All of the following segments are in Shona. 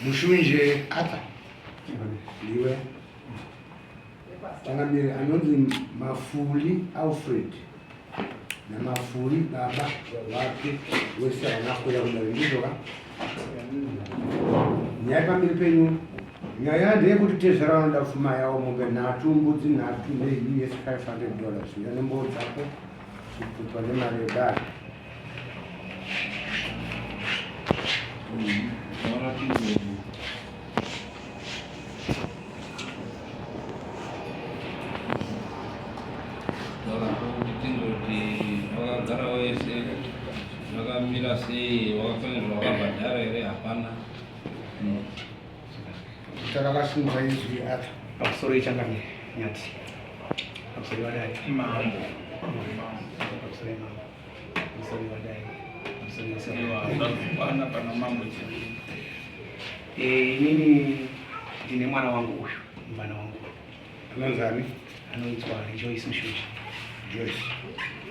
Mushunje Arthur. Ndiwe. Changamire anonzi Mafuli Alfred naMafuli baba vake wese havana kuuya kudare ndizvo ka? Nyaya pamberi penyu nyaya ndeyekuti tezvara vanoda pfuma yavo mombe nhatu mbudzi nhatu neUS 500 dollars uya nemboo dzako chitupa nemari yedare. Vakagara wese vakamira sei wakafanirwa wakabhadhara here hapana. Takakasimudza izwi Arthur. Pamusoro yechangamire Nyati. Pamusoro wadai. Mambo. Pamusoro mambo. Pamusoro wadai. Pamusoro Kwana pana mambo chete. Eh, inini ndine mwana wangu uyu, mwana wangu. Anonzi ani? Anoitwa Joyce Mshushi. Joyce.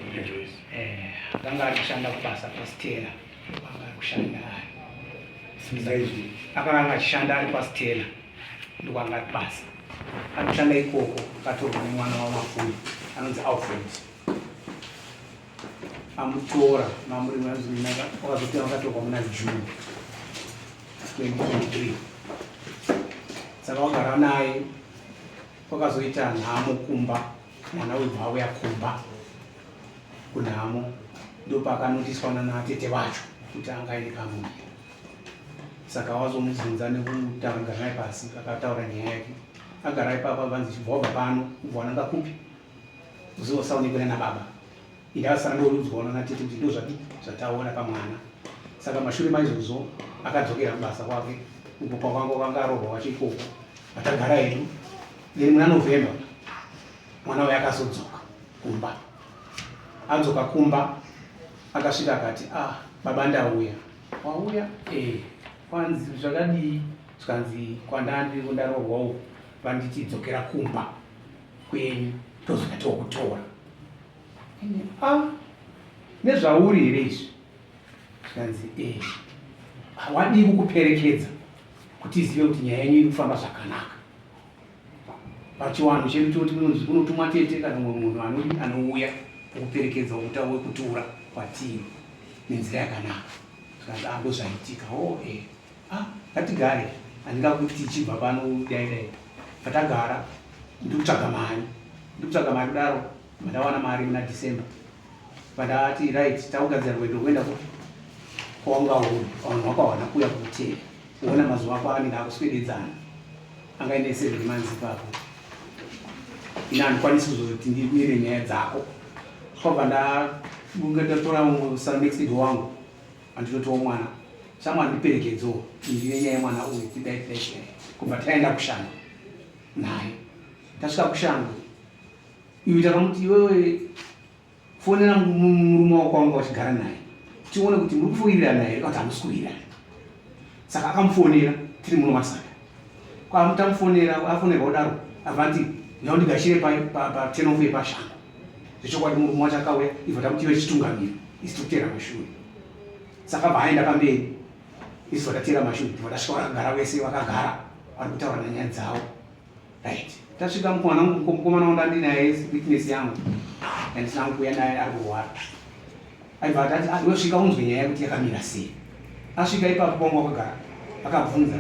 Okay. Joyce. Eh, akanga ari kushanda kubasa kwaStella. Akanga ari kushanda ari. Simudza izwi. Akanga achishanda ari kwaStella. Ndokwanga ari kubasa. Ari kushanda ikoko akatorwa nemwana waMafumi anonzi Alfred. Amutora mamuri wakazopera wakatorwa muna June 2023. Saka wagara naye kwakazoita nhamo kumba mwana uyu auya kumba kunhamo ndopakanotiswa nanatete vacho kuti anga aine pamuviri saka wazomubvunza nekutaura naye pasi akataura nyaya yake agara ipapo abanzi chibva wabva pano ubva wananga kupi uzivosaonekwe nana baba indasara ndoudzwawo nanatete kuti ndozvadi zvataona pamwana saka mashure maizvozvo akadzokera kubasa kwake uko kwakanga kwanga arohwa wacho ikoko atagara hedu then muna November mwana uyo akazodzoka kumba adzoka kumba akasvika akati ah baba ndauya wauya eh kwanzi zvakadii zvikanzi kwandandiri kundarohwa uku vanditi dzokera kumba kwenyu tozouya tokutora ah nezvauri here izvi zvikanzi eh wadii kukuperekedza kuti izive kuti nyaya yenyu iri kufamba zvakanaka pachiwanhu chedu choti kunonzi kunotumwa tete kana mumwe munhu anodi anouya okuperekedza wekutura kwatiri nenzira yakanaka zvikanzi ah ndozvaitika o oh, eh ah ngatigare handingakuti tichibva pano dai dai patagara ndikutsvaga mari ndikutsvaga mari kudaro mandawana mari muna December vandati right takugadzira rwendo rwekuenda kupi kwawanga uri vanhu vakawana kuuya kukuteera kuona mazuva ako anenge akuswededzana anga ine 7 months ipapo ine handikwanisi kuzoti ndimire nyaya dzako kwabva ndatora next door wangu andinotiwo mwana shamwa ndiperekedzewo ndine nyaya yemwana uyu tidai tidai tidai kubva taenda kushanga naye tasvika kushanga iwe takamuti iwewe fonera murume wako wanga uchigara naye tione kuti muri kuwirirana here kana kuti hamusi kuwirirana saka akamufonera tiri muno masaka kwamutamufonera afonerwa kudaro avanti yaundigashire patenofu yepashango zvechokwadi murume wacho akauya ibva tamuti iwe chitungamira isi tokutera mashure saka bva aenda pamberi isu vatatera mashure ndibva tasvika vakagara vese vakagara vari kutaura nanyaya dzavo right tasvika mukomana mukomana wanga ndinaye witness yangu yandisina kuuya naye ari kurwara aibva atati ah, iwe svika unzwe nyaya yekuti yakamira sei asvika ipapo kwangu wakagara akabvunza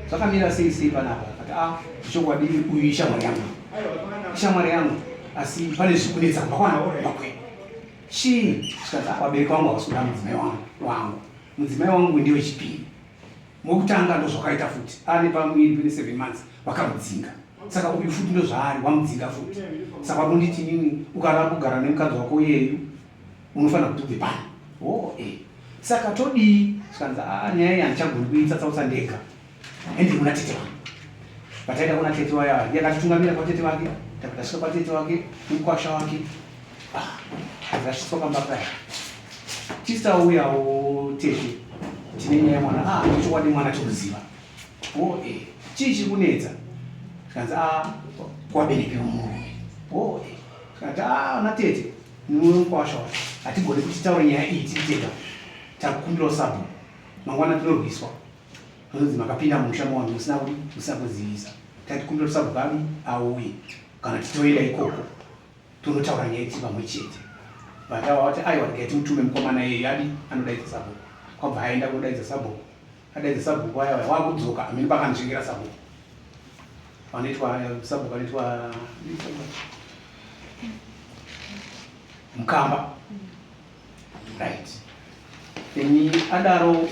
zvakamira sei sei panapa akati a ah, zvechokwadi uyu ishamwari yangu ishamwari yangu asi pane zvikunetsa kubva kwana kwakwe chii zvikanzi ah, vabereki vangu havasi kuda mudzimai wangu mudzimai wangu ndewechipiri mokutanga ndozvakaita futi ane pamuviri pene 7 months vakamudzinga saka uyu futi ndozvaari wamudzinga futi saka vakunditi nini ukaramba kugara nemukadzi wako iyeyu unofanira kuti ubve pano o oh, e saka todii zvikanzi a nyaya iyi handichagoni kuitsatsautsa ndega ende kuna tete vangu vataenda kuna tete vaya ndiye akatitungamira kwatete vake takati tasvika kwatete wake nemukwasha wake ah, tasvitswa pamba paya tisauyawo tete tine nyaya mwana ah chokwadi mwana tikuziva o oh, e chii chiri kunetsa zvikanzi a kuvabereki vemurume o oh, e zvikanzi a na tete nemukwasha wacho hatigoni kuti titaure nyaya iyi tiri tega takukumbirawo sabhuku mangwana tinorwiswa. Munonzi makapinda mumusha mavanhu musina kudi musina kuzivisa. Tatikumbira kuti sabhuku adi auye kana titoenda ikoko tonotaura nyaya tiri pamwe chete. Vatawa vati aiwa regai timutume mukomana iyeyu adi anodaidza sabhuku. Kwabva aenda kunodaidza sabhuku. Adaidza sabhuku aya wakudzoka amene pakanzvengera sabhuku. Vanoitwa sabhuku anoitwa Mukamba. Right. Then adaro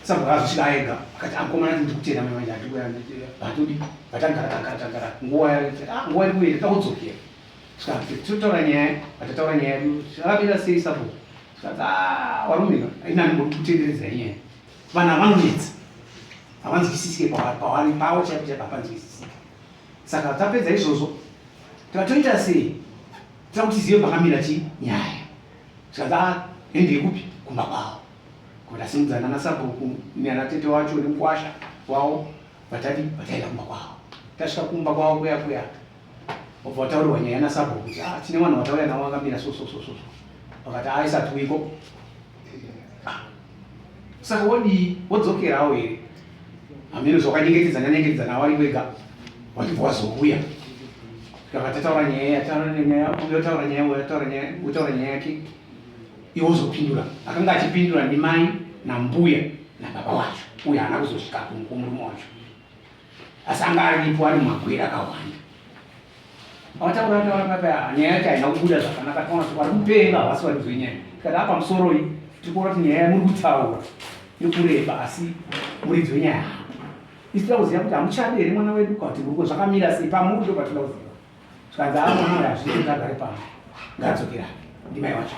sabhuku azosvika aega akati akomana ah, ndikutenda mai manje andikuya hatodi vatagara tagara tagara nguva ah, nguva iri kuenda takudzokera saka tinotaura nyaya vatataura nyaya yedu zvakamira sei sabhuku saka ah, varume ka ini andimbodi kutenderedzai nyaya vanhu havanonetsa havanzwisisike pavari pavo chaipo chaipo hapanzwisisike saka tapedza izvozvo tikatoita sei tira kuti tizive pakamira chi nyaya zvikanzi a ende yekupi kumba kwavo kuti asimudzana nasabhuku nana tete wacho nemukwasha wavo vatadi vataenda kumba kwavo tasvika kumba kwavo kuya kuya wabva wataurirwa nyaya nasabhuku kuti ah tine vanhu vatauya navo vakamira so so so so vakati ah isati wiko ah, saka wodii wodzokerawo here hameno zvakanyengetedza nyanyengetedza nawo ari wega wachibva wazouya tikabva tataura nyaya yataura nyaya uyotaura nyaya uyotaura nyaya uyotaura nyaya yake iwe wozopindura akanga achipindura ndimai nambuya nababa wacho uyo haana kuzosvika kumurume wacho asi anga aripo ari mumagwere akawanda Wataura taura papa nyaya yacho haina kubuda zvakanaka tikaona kuti vari kupenga havasi varidzi venyaya tikati apa musoroi tiri kuona kuti nyaya yamuri kutaura iri kureba asi muridzi wenyaya hapo isu tida kuziva kuti hamuchadi here mwana wedu kana kuti muri zvakamira sei pamuri ndo patinoda kuziva zvikanzi haa mwana uyu hazviiti kuti agare pano ngaadzokera ndimai wacho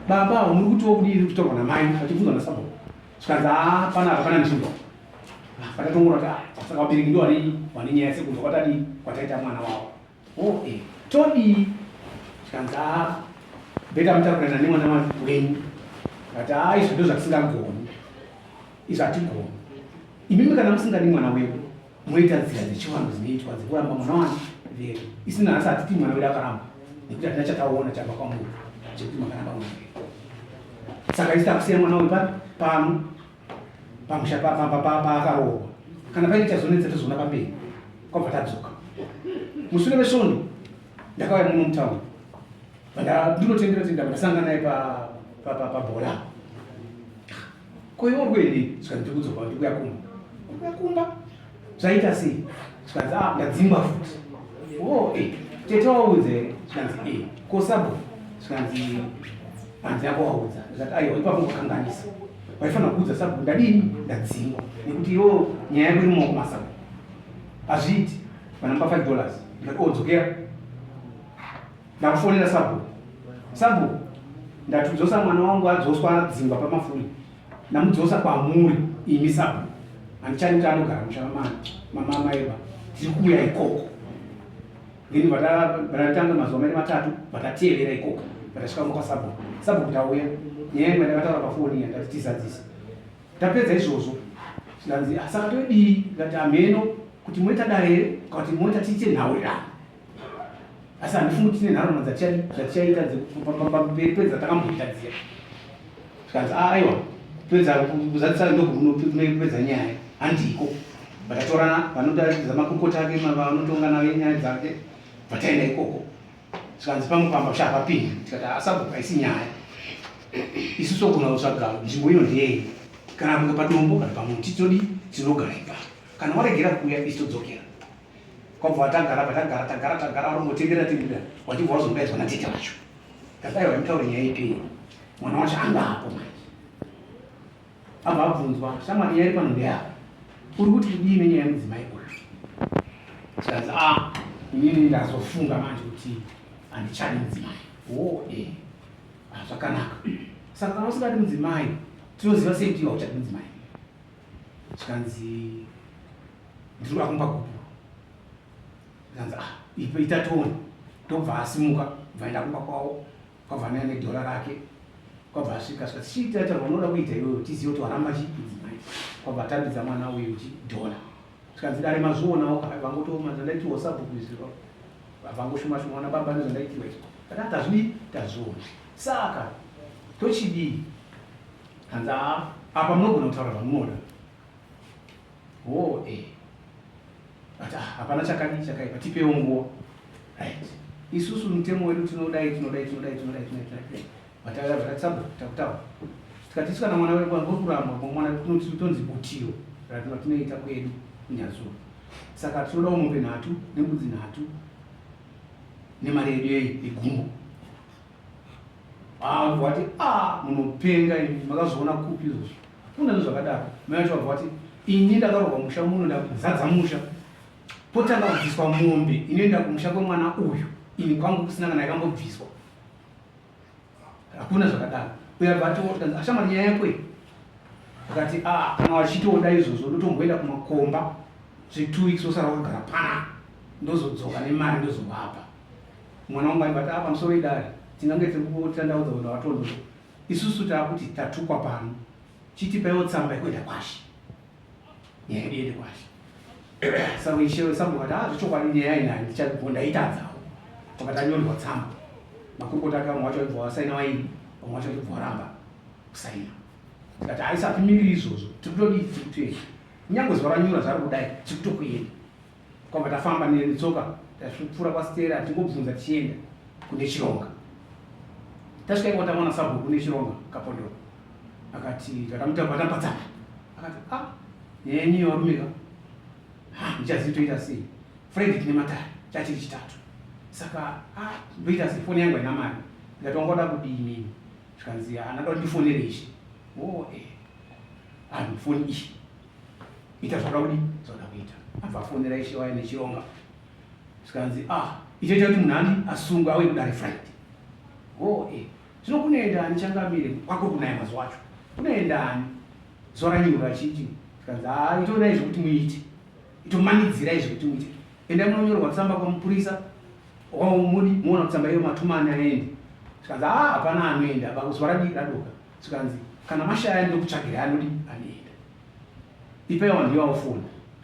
baba muri kutiwo kudii iri kutorwa namai vachibvunzwa nasabhuku zvikanzi haa pana hapana nzvimbo Vakatongora kuti ah, saka vabereki ndo vane vane nyaya sekunzwa kwatadii kwataita mwana wavo. Oh eh, todii? Zvikanzi ah, beta mutakurana nemwana wenyu. Vakati ah, izvi ndo zvatisingagoni. Izvi hatigoni. Imimi kana musingadi mwana wedu, moita nzira dzechivanhu dzinoitwa dzekuramba mwana wani vedu. Isu nhasi hatiti mwana wedu akaramba nekuti hatina chataona chabva kwamuri chekuti makaramba mwana wedu. Saka isu takusiya mwana wedu pano pamusha paakaroorwa kana paine chazonetsa tozoona pamberi kwabva tadzoka mushure mesvondo ndakauya muno mutown ndinotendera tenda ndasangana naye pabhola ko iwe uri kuendei zvikanzi ndiri kudzoka ndikuya kumba ndikuya kumba zvaita sei zvikanzi ah ndadzingwa futi o oh, eh, tete waudza here zvikanzi e eh, ko sabo zvikanzi hanzi yako waudza ndikati aiwa ipapo kwakanganisa waifanira kuudza sabhuku ndadini ndadzingwa nekuti iwo nyaya yako iri mumaoko masabhuku hazviiti vanomupa 5 dollars ndikati odzokera oh, ndakufonera sabhuku sabhuku ndatudzosa mwana wangu adzoswa adzingwa pamafuri ndamudzosa kwamuri imi sabhuku handichadi kuti anogara musha mamamaeba tiri kuuya ikoko Then vatatanga mazuva mairi matatu vatatevera ikoko vatasvika kumba kwasabhuku sabhuku tauya nyaya yangu yandakataura pafoni yandati tizadzise tapedza izvozvo zvikanzi ah, saka todii ndikati hameno kuti moita dare here kana kuti moita tiite nhaurirano asi handifungi kuti tine nhaurirano dzatichaita pamberi pedza takamboita dziya zvikanzi ah, aiwa kupedza kuzadzisa ndokunopedza nyaya handiko vatatorana vanotaridza makurukota ake vanotonga nayo nyaya dzake vataenda ikoko zvikanzi pamwe pamba sha hapapindi tikati asabhuku haisi nyaya isu togona kutsvaga nzvimbo ino ndeyei kana kunge padombo kana pamuti todi tinogara ipapo kana waregera kuuya isu todzokera kwabva watagara patagara tagara tagara warongotenderera tenderera wachibva wazodaidzwa natete vacho Kasi aiwa mutaure nyaya ipei mwana wacho anga apo manje abva abvunzwa shamwari nyaya iri pano ndeyako uri kuti kudii nenyaya yemudzimai uyu zvikanzi a ah, inini ndazofunga manje kuti handichadi mudzimai o oh, e ah, zvakanaka saka kana usingadi mudzimai tinoziva sei kuti iwe hauchadi mudzimai zvikanzi ndiri kuda kumupa gupuro Zvikanzi ah ita tione. Ndobva asimuka bva aenda kumba kwavo kwabva anaya nedhora rake kwabva asvika svika chiita ita vanoda kuita iwewe tizive kuti waramba chi mudzimai kwabva atambidza mwana uyu chi dhora zvikanzi dare mazvionawo ka vangotooma zvandaitirwa sabhuku izvi vangoshuma shuma vana baba nezvandaitirwa izvi kana tazvidii tazviona saka tochidii hanzi haa apa munogona kutaura zvamunoda. Oh eh. But ah, hapana chakadii chakaipa, tipewo nguva. Right. Isusu mutemo wedu tinodai, tinodai, tinodai, tinodai, tinodai, tinodai. Vatauya vakati sabhuku takutaura. Tikati isu kana mwana wedu uri kurambwa mwana tinoti tonzi butiro ratinoita kwedu kuNyazura. Saka tinodawo mombe nhatu nembudzi nhatu nemari yedu yeyi yegumbo. Ah, vati ah, munopenga imi makazviona kupi izvozvo? Hakuna zvinhu zvakadaro. Mai vacho vabva vati ini ndakarohwa musha muno ndazadza musha potanga kubviswa mombe inoenda kumusha kwemwana uyu ini kwangu kusina kana yakambobviswa. Hakuna zvakadaro. Uyo abva ati tikanzi ashamwari nyaya yako iyi. Akati ah kana wachitoda izvozvo ndotomboenda kumakomba zve 2 weeks wosara wakagara pana ndozodzoka nemari ndozovapa. Mwana wangu aibva ati ah pamusoro idare tingange tiri kutandaudza vanhu vatondo isusu taakuti tatukwa pano chitipaiwo tsamba yekuenda kwashe nyaya yedu iende kwashe saka ishe sabhuku akati ah zvechokwadi nyaya iyi handichagona ndaitadzawo wakati anyorerwa tsamba makurukota ake vamwe vacho vaibva vasaina vaini vamwe vacho vachibva varamba kusaina tikati haisi hatimiriri izvozvo tiri kutodii tiri kutoenda kunyange zuva ranyura zvari kudai tiri kutokuenda kwabva tafamba netsoka tasvipfuura kwasitera tingobvunza tichienda kune chironga tasvika iko tamwana sabhuku kune chironga kapondoro akati takamutamba tampa tsamba akati ah nyaya yenyu varume ka ha ndichazivi toita sei friday tine matare chachiri chitatu saka ah ndoita sei foni yangu haina mari ndikati wanga wada kudii inini zvikanzi handada kuti ndifonere ishe o eh ah foni iyi ita zvauda kudii zvauda kuita abva afonera ishe waye nechironga zvikanzi ah ichoita kuti munhu andi asungwe auye kudare friday o eh zvino kunoenda ani changamire kwako kunaya mazuva acho kunoenda ani zuva ranyura achiti zvikanzi haa itoonai zvekuti muite itomanidzirai zvekuti muite endai munonyorwa tsamba kwamupurisa mudi muona kuti tsamba iyo matumani aende zvikanzi haa hapana anoenda bako zuva radii radoka zvikanzi kana mashaya ndokutsvagira anodi anoenda ipai vanhu ivavo foni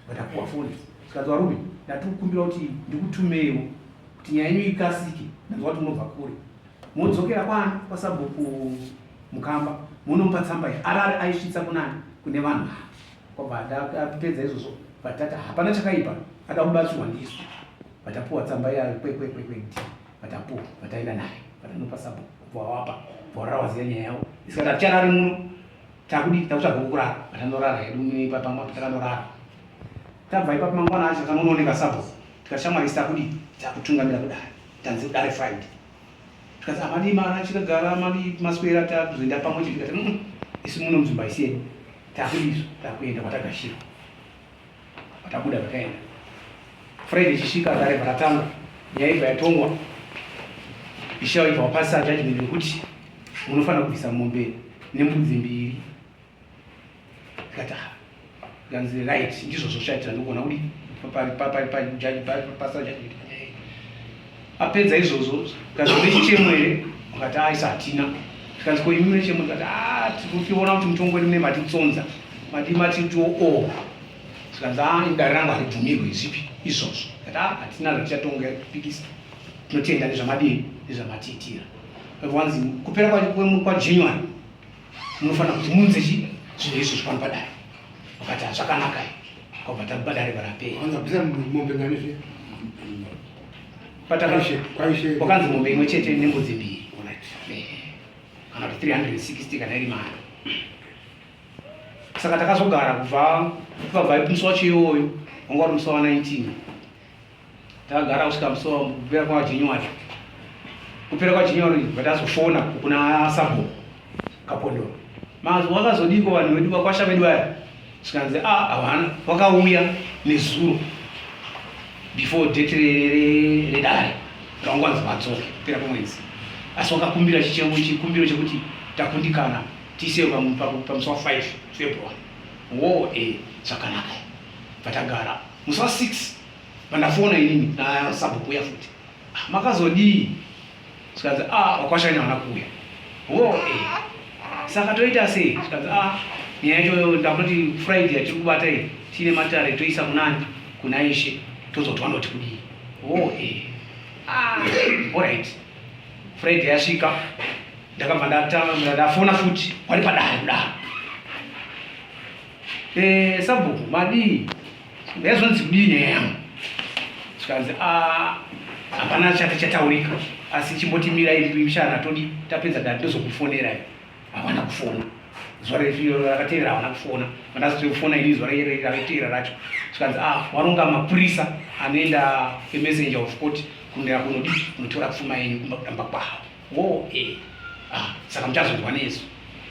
vatapuwa foni zvikanzi varume ndatikukumbira kuti ndikutumeiwo kuti nyaya yenyu ikasike ndanzwa kuti munobva kure modzokera kwani kwasabhuku mukamba munomupa tsamba iyi arare aisvitsa kunani kune vanhu ava kwabva apedza izvozvo vatati hapana chakaipa ada kubatsirwa ndisu vatapuwa tsamba iya kwekwekwekwe ndi vatapuwa vataenda naye vatanopa sabhuku kubva wapa bva waziva nyaya yavo isikati haticharari muno takudii takutsvaga kokurara vatanorara hedu ipapa takanorara tabva ipapo mangwana acho takanooneka sabhuku tikati shamwari isi takudii takutungamira kudare tanzi kudare friday Tikati amadii mara chikagara madii maswera takuzoenda pamwe chete tikati mm, isu muno munzvimbo haisi yedu takudizvo takuenda kwatagashirwa kwatabuda kwataenda Friday ichisvika dare paratanga nyaya ibva yatongwa ishe ibva wapasisa judgment yekuti munofanira kubvisa mombe nembudzi mbiri tikati ah kanzi right ndizvozvo zvaitira ndikuona kudi pasa judgment apedza izvozvo kanzi une chichemo here ukati aisa ah, hatina tikanzi ko imi mune chemo tikati ah, tikuona kuti mutongo wedu mune matitsonza madi matitiwo o oh. zvikanzi a ah, dare rangu haribvumirwe zvipi izvozvo kati a ah, hatina zvatichatonga kupikisa tinotenda nezvamadii nezvamatiitira wanzi kupera kwajanuary munofanira kuti munze chi zvinhu izvozvo pano padare vakati hazvakanaka kwabva tabadare varapei mombe ngani zve wakanzi mombe imwe chete nembudzi mbiri eh, kana kuti 360 kana iri mari saka takazogara kubva kubva musi wacho iwoyo wanga uri musi wa 19 Takagara kusvika musi wa kupera kwa January. Kupera kwa January vatazofona kuna sabhuku Kapondoro. Mazi wakazodiko vanhu vedu vakwasha vedu aya. Zvikanzi ah havana wakauya nezuro before date redare raungwanzi vadzoke kupera kwemwedzi. Asi wakakumbira chichemo chikumbiro chekuti takundikana tiise pamusi wa 5 February. Wo eh zvakanaka. Vatagara musi wa 6 Pandafona inini nasabhuku uya futi. Ah, makazodii? Zvikanzi ah wakwashanya haana kuuya. Wo eh. Saka toita sei? Zvikanzi ah nyaya yacho ndakutoti Friday yatiri kubata iyi tiine matare toisa kunani kuna ishe tozoti vanoti kudii. Wo eh. Ah, alright. Friday yasvika ndakabva ndatanga ndafona futi wari padare kudaro. Eh, sabhuku madii ndaizonzi kudii nyaya yangu zvikanzi ah, hapana chati chataurika asi chimbotimira mshana todi tapedza dare tozokufonerai havana kufona zuva rakateerera havana kufona vandazotofona ini zuva rakateerera racho zvikanzi ah waronga mapurisa anoenda emessenger of court kunoenda kunodi kunotora pfuma yenyu kumba kudamba kwavo wo e ah saka muchazonzwa nesu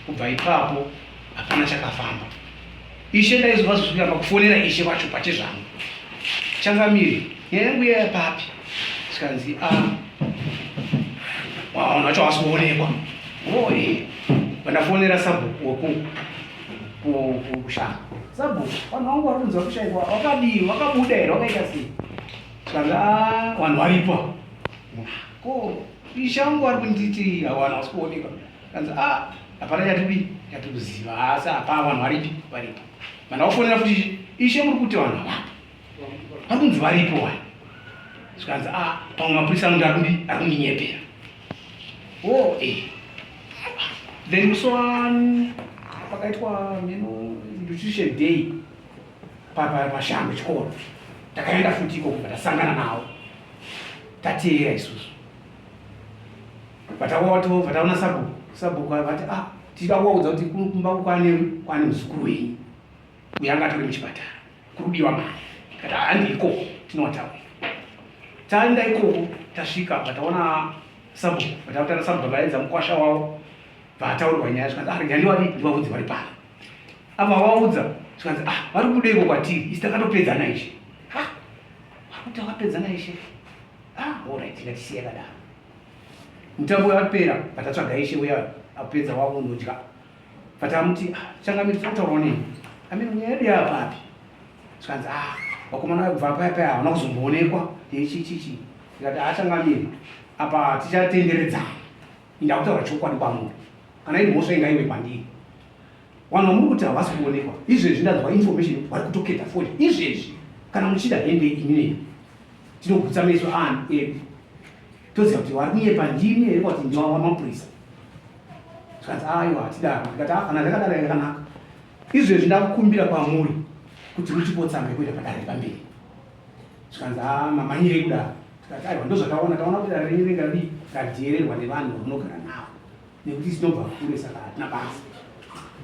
kubva ipapo hapana chakafamba ishe ndaizova zvisvikamba kufonera ishe vacho pachezvangu changamire nyaya yangu yaya papi zvikanzi a ah, vanhu vacho havasi kuonekwa oe vandafonera sabhuku weku kushanga sabhuku vanhu vangu vari kunzi vakushaikwa wakadii wakabuda here wakaita sei zvikanzi a ah, vanhu varipo ko ishe vangu vari kunditi hawana hausi kuonekwa kanzi a ah, hapana chatidii chatikuziva asi hapaa vanhu varipi varipo vanhu vafonera futi ishe muri kuti vanhu havapo vari kunzi varipo wani zvikanzi a ah, pamwe mapurisa anonge ari kundinyepera o oh, e eh. then musi wa pakaitwa meno nutrition day pashango chikoro takaenda futi ikoko tasangana navo tateera isusu vataona sabhuku sabhuku vati ah tichida kuvaudza kuti kumba kwane kwane muzukuru wenyu uyo anga atori muchipatara kurudiwa mari tikati ah, handi ikoko tinowataurira taenda ikoko tasvika vataona sabhuku vatautana sabhuku vaedza mukwasha wavo vataurirwa nyaya zvikanzi ah rega ndiwadi ndivaudze vari pano apa vaudza zvikanzi ah vari kudeiko kwatiri isi takatopedzana ishe ha vari kuti takapedzana ishe ah alright ngatisiye kadaro mutambo wapera patatsvaga ishe uya apedza wakundodya patamuti ah, changamire tinotaurawo nei amene nyaya yedu yapapi zvikanzi ah vakomana vakubva paya paya havana kuzomboonekwa yechichichi ndikati achangamire ah, apa tichatenderedzana ndakutaura chokwadi kwamuri kana iri mhosva ingaiwe kwandiri vanhu vamuri kuti havasi kuonekwa izvezvi ndanzwa information vari kutoketa foni izvezvi kana muchida hembe ini neni tinogutsa meso ani edu toziva kuti vari kunyepa ndimi here kuti ndiwawa mapurisa zvikanzi aiwa hatidaro ndikati ah, kana zvakadaro yakanaka izvezvi ndakukumbira kwamuri kuti mutipo tsamba yekuenda padare pamberi zvikanzi a ah, mamanyirei kudaro tikati aiwa ndozvataona taona kuti dare renyu ringa rii radheererwa nevanhu vamunogara navo nekuti tinobva kure saka hatina basa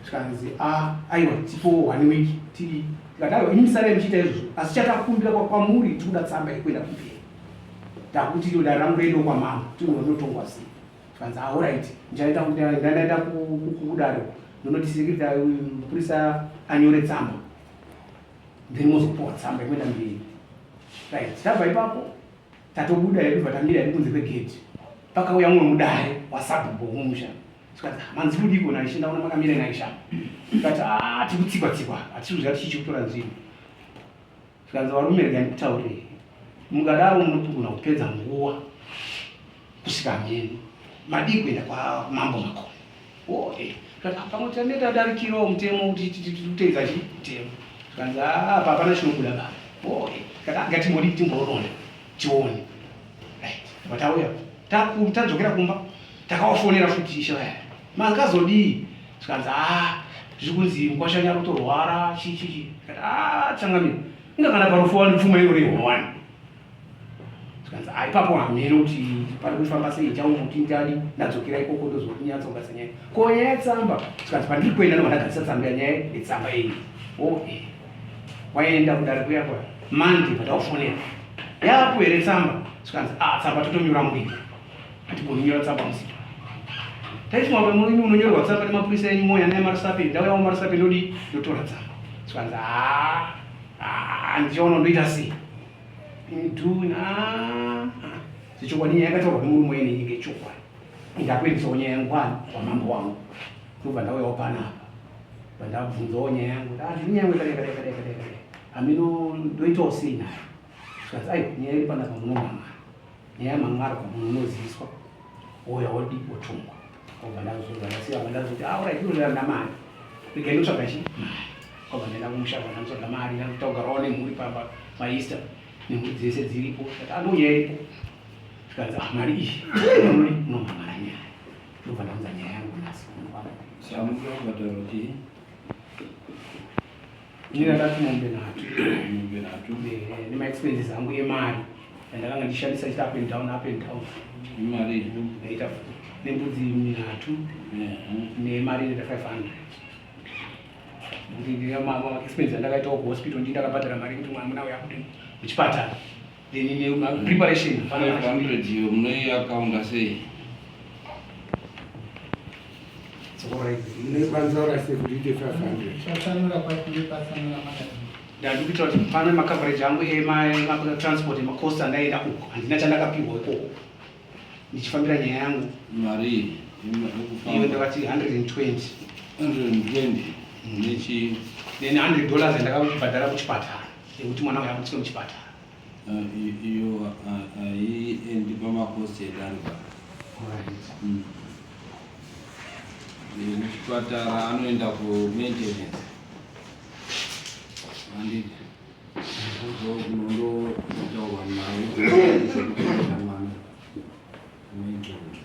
zvikanzi a ah, aiwa tipo one week tiri tikati aiwa ini musare muchiita izvozvo asi chatakumbira kwamuri tikuda tsamba yekuenda kumberi takuti iro dare rangu rendo kwamambo tinonotongwa sei zvikanzi aorit ah, ndichaenda ndandaenda kudare ndonoti security mupurisa anyore tsamba then mozopuwa tsamba yekuenda mberi right tabva ipapo tatobuda hedu vatamira hedu kunze kwegate pakauya mumwe mudare wasabhuku womumusha tikati ah, manzi kudiko naishe ndaona makamira naisha tikati ah, tiri kutsikwa tsikwa hatisi kuziva tichichi kutora nzvimbo zvikanzi varume regai ndikutaurire mukadaro munogona kupedza nguva kusvika mheno madii kuenda kwamambo makoni oh, eh. Pamwe tane tadarikirawo mutemo kuti titeedza chi mutemo zvikanzi ah, apa hapana chinobuda baba oh, eh. Kati ngatimbodii timboronda tione right vatauya tadzokera kumba takawafonera futi ishe vaya mangazodii zvikanzi a ah, zviri kunzi mukwashanya rutorwara chichichi kati a ah, changamire inga kana parufu wani pfuma inorehwa wani zvikanzi ah, ipapo hameno kuti pari kufamba sei chaunoti ndadi ndadzokera ikoko ndozokunyatsogatsa nyaya ko nyaya yetsamba zvikanzi pandiri kuenda ndobva ndagadzisa tsamba yanyaya yetsamba iyi o oh, eh. waenda kudare kuya kwa mande pataufonera yapo here tsamba zvikanzi ah tsamba totonyora mwiri hatigoni kunyora tsamba musito taiti mwambe munyu unonyorerwa tsamba nemapurisa enyu moya naye marusape ndauyawo marusape ndodii ndotora tsamba zvikanzi ah, ah ndichaona ndoita sei nduna zvechokwadi nyaya yakataurwa nemurume wene inenge chokwadi ndakuendesawo nyaya yangu kwani kwamambo wangu ndobva ndauyawo panapa vandabvunzawo nyaya yangu ndati nyaya yangu yakadai yakadai yakadai yakadai yakadai hameno ndoitawo sei nayo zvikanzi aiwa nyaya iri panapa munomamara nyaya yamang'ara munhu unoziviswa ouya wodi wotongwa obva ndazobva ndasiya bva ndazoti ah orit inoda ndamari regai ndotsvaga chi mari obva ndaenda kumusha bva ndandotsvaga mari ndakutogarawo nemhuri pamba paeaster nemhuri dzese dziripo ndati andouya ah, iripo zvikanzi ah mari iyi unodi unomamara nyaya ndobva ndaunza nyaya yangu nhasi Samuka kubhadhara chii? Ini ndakati mombe nhatu. Mombe nhatu. Eh, nemaexpenses angu emari yandakanga ndichishandisa ichita up and down, up and down. Imari? Ndaita nembudzi nhatu nemari inoita 500. Nekuti expenses andakaitawo kuhospital ndii ndakabhadhara mari yekuti mwana uya abude muchipatara. Then ne preparation. 500 iyo munoiakaunda sei? Munoikwanisa sei kuti iite 500? Patsanura kwacho ndepatsanura makadii? Ndandi kuitira kuti pane macoverage angu ematransport emacost andaenda uko, handina chandakapihwa ikoko ndichifambira nyaya yangu. Mari iyo ndakati 120. 120 nechi? Then $100 yandakabhadhara kuchipatara yekuti mwana uyu abudiswe muchipatara. Iyo haiendi pamacost edare ba. Muchipatara anoenda kumaintenance, handiti? Kunondotaurwa naye mwana maintenance.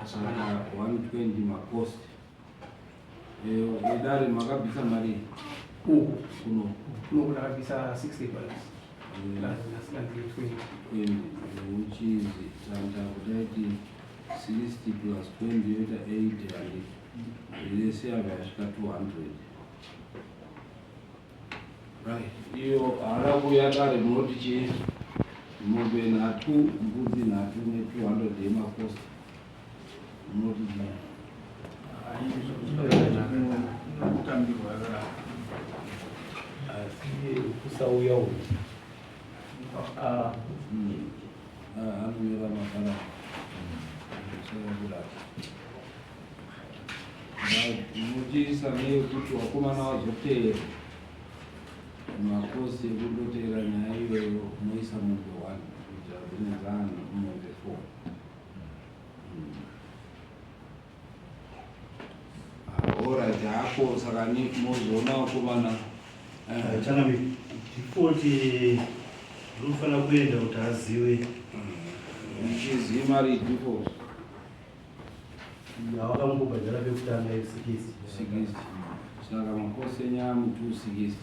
Saka 120 macost edare, makabvisa mari? Uku? Kuno. Kuno ndakabvisa $60 plus 20. 20, which is tanta kutaiti 60 plus 20 yoita 80, handi? Yese yabva yasvika 200, right? Iyo haana kuuya dare, munoti chii? Mombe nhatu, mbudzi nhatu ne200 yemacost, munoti chii? Kutambirwa yakadaro. Asi kusauya uyu. Anonyora mabhara kudaro. Muchiisa neyekuti vakomana vazoteera macost ekundoteera nyaya iyoyo, moisa mombe one kuitira dzine dzana mombe four. Alright, hako saka mozoona vakomana. Chanami, default rinofanira kuenda kuti azive. Muchiziva mari default? Awakambobhadhara pekutanga 60. 60, saka macost enyamu 260,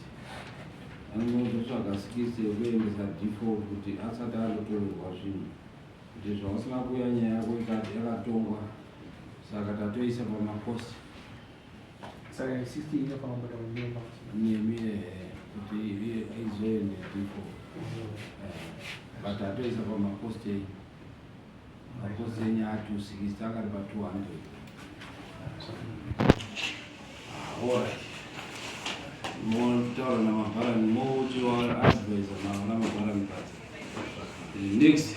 anototsvaga 60 yekuendesa default kuti asati andotorerwa zvinhu, kuti zvausina kuuya nyaya yako yakatongwa, saka tatoisa pamacost. Saka 60 inofanira kubhadhara nemba? Nemi, ehe, kuti iye izoende default. But atoisa pamacost enyu, macost enyu a260 akari pa200. Alright, motaura namabharani, mochiwa advisa namabharani. But next.